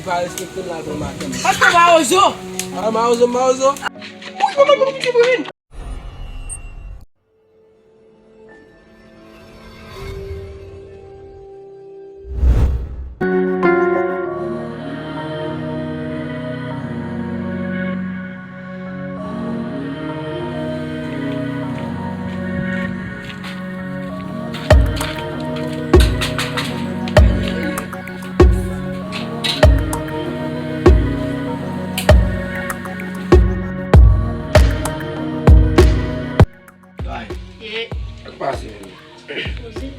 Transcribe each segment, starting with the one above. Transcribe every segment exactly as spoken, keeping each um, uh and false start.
Pa respekte m, l al pran matant m. Paske w mawozo. A, mawozo, mawozo. Wi, mwen menm, mwen piti vre, men. Ay. Ye. Sa k pase menm? Poze.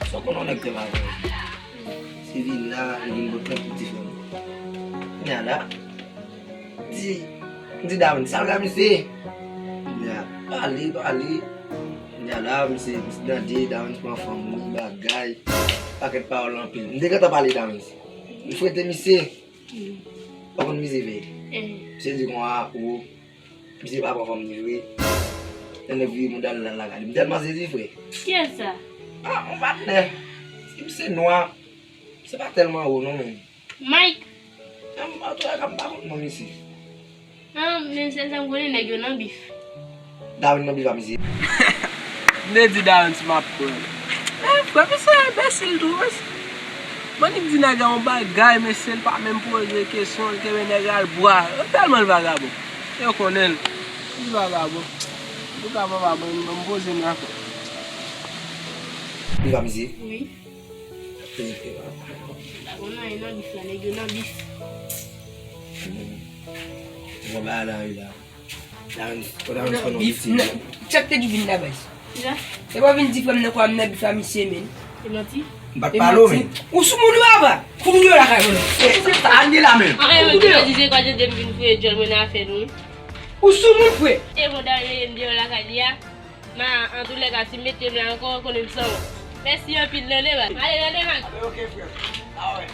Sa w konnen yon nèg te pa vre. Se vin la, li vin pot nèg pou ti frè m. Kounya la, di, m di Darwin, sal ka misye. Kounya, pale, pale. Kounya la, misye, misye tande, Darwin pran fanm li, bagay. Pakèt pawòl anpil. M te gentan pale Darwin. M frete misye. Ou konn misye fè? Misye di konsa, o, misye pa pran fanm li vre. Lè nèg vire mouda l, l al lakay li. M tèlman sezi, frè. Kiyès sa? A, yon patnè. Si misye nwa, misye pa tèlman wo non, men. Mike. An, antouka, m pa konn non misye. An, men sèl sa m konnen, nèg yo nan bif. Darwin nan bif a misye. M te di Darwin si m ap pran. Eh, frè, misye enbesil tou, mesye. Mwen di nèg la yon bagay, mesye, l pa menm poze kesyon, l kenbe nèg la l bwa. Yo tèlman l vagabon. Yo konnen l. Li vagabon. Antouka, papa, bon, bon, m poze m la, frè. Bif a misye? Wi. Ap peye frè, papa. Pa konn anyen nan bif la, nèg yo nan bif. Hmm. Bon, ba la, wi, la. Darwin, Darwin fè nou piti. Chak te di vin la, baz. Kisa? E pa vin di frè m nan kwa m nan bif a misye, men. E manti? M pa t pale w, men. Ou sou moun ou, papa? Fout ou deyò lakay mwen. E, se sa, ann gen la menm. Anyen, mwen te di se kwa te di m vin fouye djòl mwen nan afè nou. Ou sou moun, frè. E bon, Darwin mete m deyò lakay li a. Ma, antoulèka, si m mete m la ankò, konnen m san wont. Mèsi anpil, tande, baz. Ale, tande, Mike. Ale, oke, frè. Alright.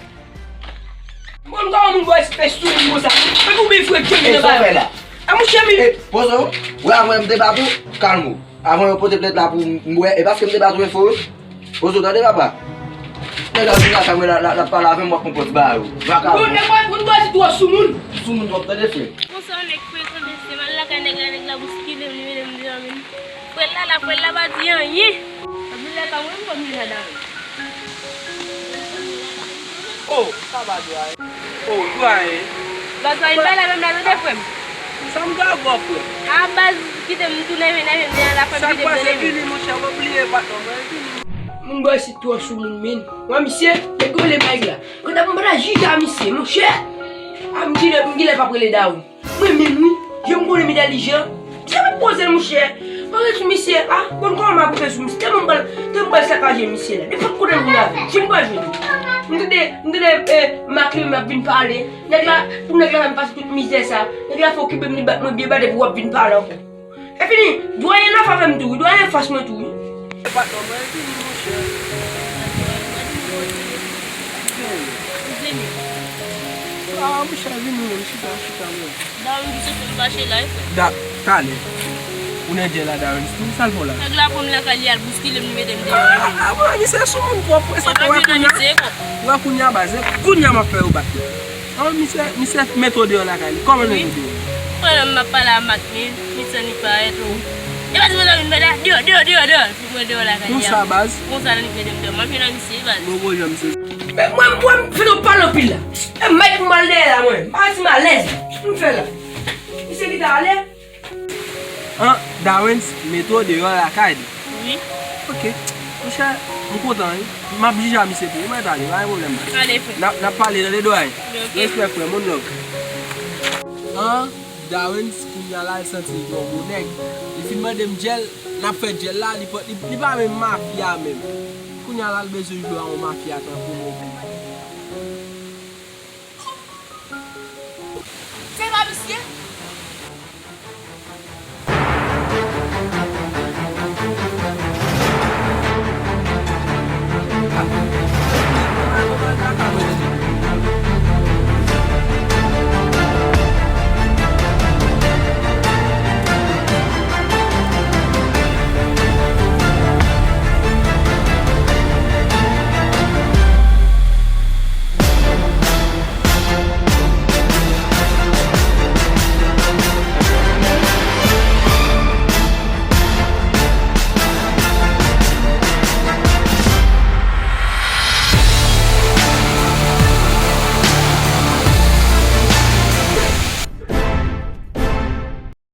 Bon, kòman moun bò espès sou moun konsa? Mwen pou byen fwe djòl nan bagay la. A, monchè, mi. E, pozo, wè, avan m te bat ou, kalm ou. Avan yo pote plent la pou m, m wè, e paske m te bat ou, e fo, wi. Pozo, tande, papa. Nèg la vin lakay mwen la, la, l ap pale avè m, w ap pran pòz ba yo. Vakabon. Bon, nèg, moun bò si twò sou moun. Sou moun twòp, tande, frè. Konsa, nèg, frè, tande, se mal lakay nèg la, nèg la bouskile m, li mete m deyò, men. Frè l la la, frè l la pa di anyen. Anpil lè pa mwen m konn vin ladan. Oh, sa pa dwayen. Oh, dwayen. Lòt dwayen pa la menm la, tande frè m. Sa m ka bò, frè? A baz, kite m tounen vin, vin deyò la, frè m kite m tounen vin. Sa k pase, vini, monchè, mwen bliye patnè mwen, vini. Moun bò isit twò sou moun, men. Mwen, misye, nèg yo rele Mike la. Kanta m pa ta jije a misye, monchè. A, m genlè, m genlè p ap rele Dawou. Mwen menm wi, jan m konnen medam li jan, misye pa poze l, monchè. Pare sou misye, a, bon, kòman m ap pran sou misye? Tèlman m pral, tèlman m pral sakaje misye la. Nenpòt kote m vin avè l, si m pral jwenn li. M tande, m tande, eh, Mak li menm ap vin pale. Nèg la, pou nèg la fè m pase tout mizè sa. Nèg la fè okipe m, li bat mwen byen bate pou w ap vin pale ankò. E fini, dwayen nan favè m tou wi, dwayen fas mwen tou wi. E patnè mwen vini, monchè. Vini. A, monchè, vini, menm chita, chita, menm. Darwin ki sot fè m fache la, e frè. Da, talè. Ou nan djè la, Darwin, tou, sa l fè w la? Nèg la pran m lakay li al bouskile m, li mete m deyò, e vini. A, a, a, misye sou moun twòp, frè, sa fè wè kounya. Wè kounya, baz, kounya m ap fè yo bat mwen. An, misye, misye mete w deyò lakay li. Kòman l mete w deyò? Pandan m ap pale a Mak, men, men san li parèt, o. E pa di mwen sa vin fè la, deyò, deyò, deyò, deyò. Li mete mwen deyò lakay li a. Konsa, baz? Konsa, li mete m deyò. M ap jwenn nan misye, baz. Mwen, mwen, mwen, fè nou pale anpil la. E Mike pou m al dèyè la, mwen. M pa santi m alèz. M fè la. Misye ki ta ale. An, Dawens mete w deyò lakay li. Wi. Ok. Monchè, m kontan, wi. M ap jije a misye tou, wi, mwen tande, pa gen pwoblèm, baz. Ale, frè. N ap, n ap pale, tande, dwayen. Ok. Respè, frè, moun love. An, Dawens, kounya la, l santi l gen yon gwo nèg. Li fin mande m djèl, n ap fè djèl la, li pa, li, li pa menm mafya menm. Kounya la, l bezwen jwe a yon mafya tankou mwen.